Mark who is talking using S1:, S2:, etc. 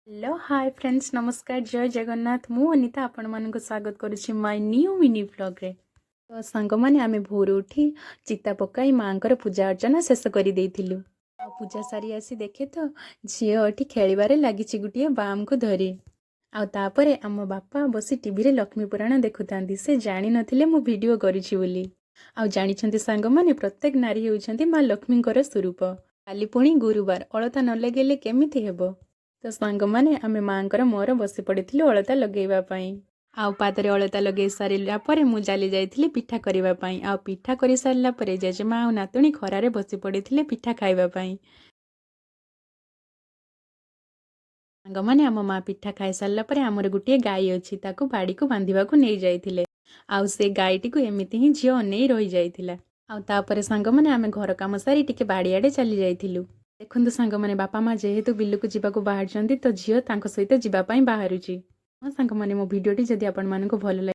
S1: Hello hi friends, ନମସ୍କାର, ଜୟ ଜଗନ୍ନାଥ। ମୁଁ ଅନିତା ଆପଣମାନଙ୍କୁ ସ୍ୱାଗତ କରୁଛି ମାଇ ନ୍ୟୁ ମିନି ବ୍ଲଗ୍ରେ। ତ ସାଙ୍ଗମାନେ, ଆମେ ଭୋରୁ ଉଠି ଚିତା ପକାଇ ମାଆଙ୍କର ପୂଜା ଅର୍ଚ୍ଚନା ଶେଷ କରିଦେଇଥିଲୁ। ଆଉ ପୂଜା ସାରି ଆସି ଦେଖେ ତ ଝିଅ ଏଠି ଖେଳିବାରେ ଲାଗିଛି ଗୋଟିଏ ବାମ୍କୁ ଧରି। ଆଉ ତାପରେ ଆମ ବାପା ବସି ଟିଭିରେ ଲକ୍ଷ୍ମୀ ପୁରାଣ ଦେଖୁଥାନ୍ତି। ସେ ଜାଣିନଥିଲେ ମୁଁ ଭିଡ଼ିଓ କରୁଛି ବୋଲି। ଆଉ ଜାଣିଛନ୍ତି ସାଙ୍ଗମାନେ, ପ୍ରତ୍ୟେକ ନାରୀ ହେଉଛନ୍ତି ମା ଲକ୍ଷ୍ମୀଙ୍କର ସ୍ୱରୂପ। କାଲି ପୁଣି ଗୁରୁବାର, ଅଳତା ନ ଲଗେଇଲେ କେମିତି ହେବ? ତ ସାଙ୍ଗମାନେ, ଆମେ ମାଆଙ୍କର ମୋର ବସି ପଡ଼ିଥିଲୁ ଅଳତା ଲଗେଇବା ପାଇଁ। ଆଉ ପାଦରେ ଅଳତା ଲଗେଇ ସାରିଲା ପରେ ମୁଁ ଚାଲି ଯାଇଥିଲି ପିଠା କରିବା ପାଇଁ। ଆଉ ପିଠା କରିସାରିଲା ପରେ ଜେଜେମା ଆଉ ନାତୁଣୀ ଖରାରେ ବସି ପଡ଼ିଥିଲେ ପିଠା ଖାଇବା ପାଇଁ। ସାଙ୍ଗମାନେ, ଆମ ମା ପିଠା ଖାଇସାରିଲା ପରେ ଆମର ଗୋଟିଏ ଗାଈ ଅଛି, ତାକୁ ବାଡ଼ିକୁ ବାନ୍ଧିବାକୁ ନେଇଯାଇଥିଲେ। ଆଉ ସେ ଗାଈଟିକୁ ଏମିତି ହିଁ ଝିଅ ଅନେଇ ରହିଯାଇଥିଲା। ଆଉ ତାପରେ ସାଙ୍ଗମାନେ, ଆମେ ଘର କାମ ସାରି ଟିକେ ବାଡ଼ିଆଡ଼େ ଚାଲି ଯାଇଥିଲୁ। ଦେଖନ୍ତୁ ସାଙ୍ଗମାନେ, ବାପା ମା ଯେହେତୁ ବିଲକୁ ଯିବାକୁ ବାହାରିଛନ୍ତି, ତ ଝିଅ ତାଙ୍କ ସହିତ ଯିବା ପାଇଁ ବାହାରୁଛି। ହଁ ସାଙ୍ଗମାନେ, ମୋ ଭିଡ଼ିଓଟି ଯଦି ଆପଣମାନଙ୍କୁ ଭଲ ଲାଗେ